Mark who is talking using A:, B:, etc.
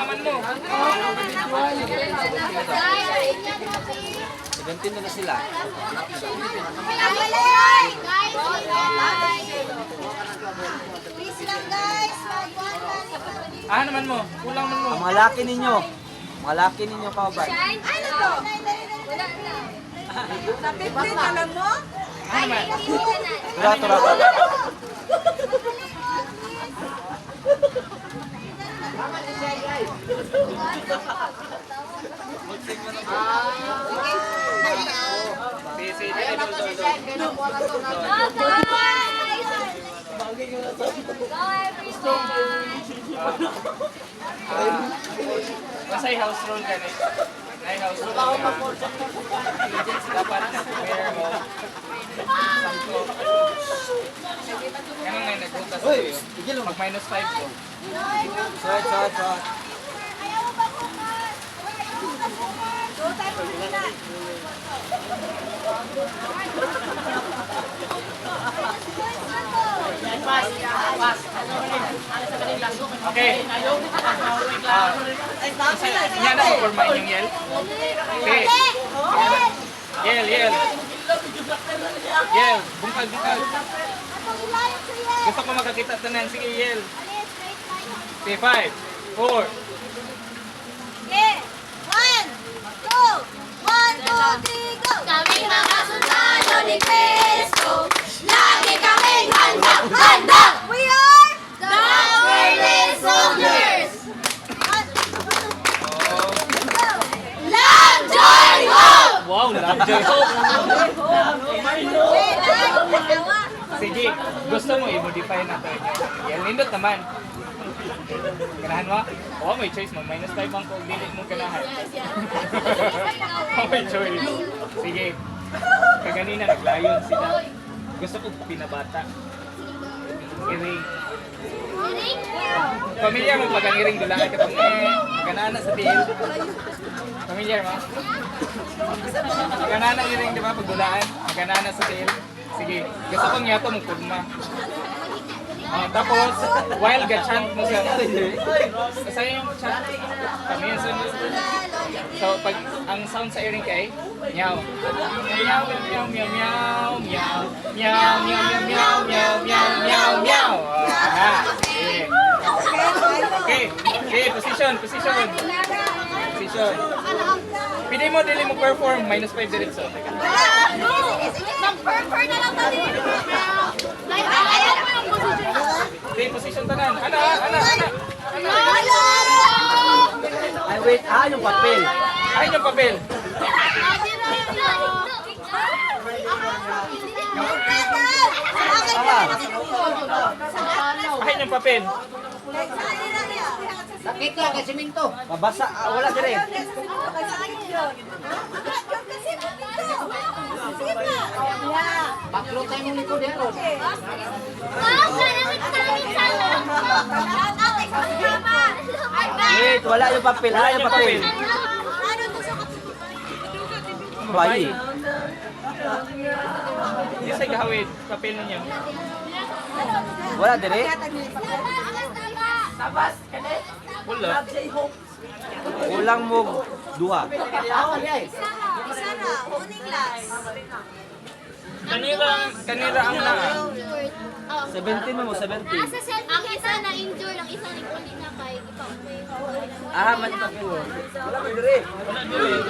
A: man mo.
B: 17 na na sila.
C: Guys,
D: Please lang, guys. Mag-one man.
A: Ah naman mo. Kulang man mo.
B: Ang mga laki ninyo. Mga laki ninyo kauban.
D: Ano to?
C: Wala na.
D: Sa 15 alam mo?
A: Ah naman.
B: Tura, tura.
A: Sige, sige, dali, dol, dol, dol.
C: Go, guys! Go, everyone!
A: Ah, Basta house rule ka na. Ay, house rule ka. Dapat nag-wear mo. Sampo. Ganun nga nagbukas ko yun. Mag minus 5 ko.
B: Suot, suot, suot.
D: Ayaw mo ba bukas? Ayaw mo ba bukas? Go tayo muna.
A: Okay. Ah, yan na mo forma inyong yel. Okay. Yel, yel. Yel, bungkal, bungkal. Gusto ko makakita tanan. Sige, yel. Okay, 5, 4,
D: Okay. One, two, one, two, three, go!
C: Kaming mga sundalo ni Cristo, lagi kaming handa, handa!
D: We are
C: The Fearless Soldiers!
D: One,
A: Oh.
D: go!
C: Love, joy, hope!
A: Wow, love, joy, hope.
D: Wait, ay, dalawa.
A: Sige, gusto mo i-modify na to. Yel, nindot naman. Ganahan mo? Oo, may choice mo. Minus 5 ang kung dili mo ganahan. Oh, may choice. Sige. Kaganina, naglayon sila. Gusto ko pinabata. Iring. Pamilyar mo pag ang iring dulaan ka itong eh. Ganaan na sa tiil. Pamilyar mo? Ganaan ang iring, di ba? Pag dulaan, ganaan na sa tiil. Sige. Gusto kong yato mong kurma. Ah, tapos, while ga-chant mo siya. Kasi yung chant, kami yung sunod. So, pag ang sound sa earring kay, meow. Meow, meow, meow, meow, meow, meow, meow, meow, meow, meow, meow, meow. Ah, sige. Okay, okay, position, position. Position. Pwede mo, dili mo perform, minus 5 diretso.
D: Wala. Sige, sige.
C: Mag-perfer na lang tayo. Ay, ayaw mo yung position.
A: Okay, position tanan. Ana, ana, ana.
D: Wala.
B: Ay, wait. Ah, yung papel.
A: Ay, yung papel. Ay, yung papel.
B: Mabasa. Ah, wala dire. Wait, wala yung papel. Ah, yung papel. Bayi.
A: Hindi sa gawin, papel ninyo.
B: Wala dire.
A: Wala.
B: Kulang mo duha.
D: Isa na, uning last.
A: Kanila, kanila ang naa.
B: 17 mo mo, 17.
C: Nasa self, ang isa na injure, ang isa na uli na kay
B: Ah, man papel mo. Wala mo dire.
A: Wala dire.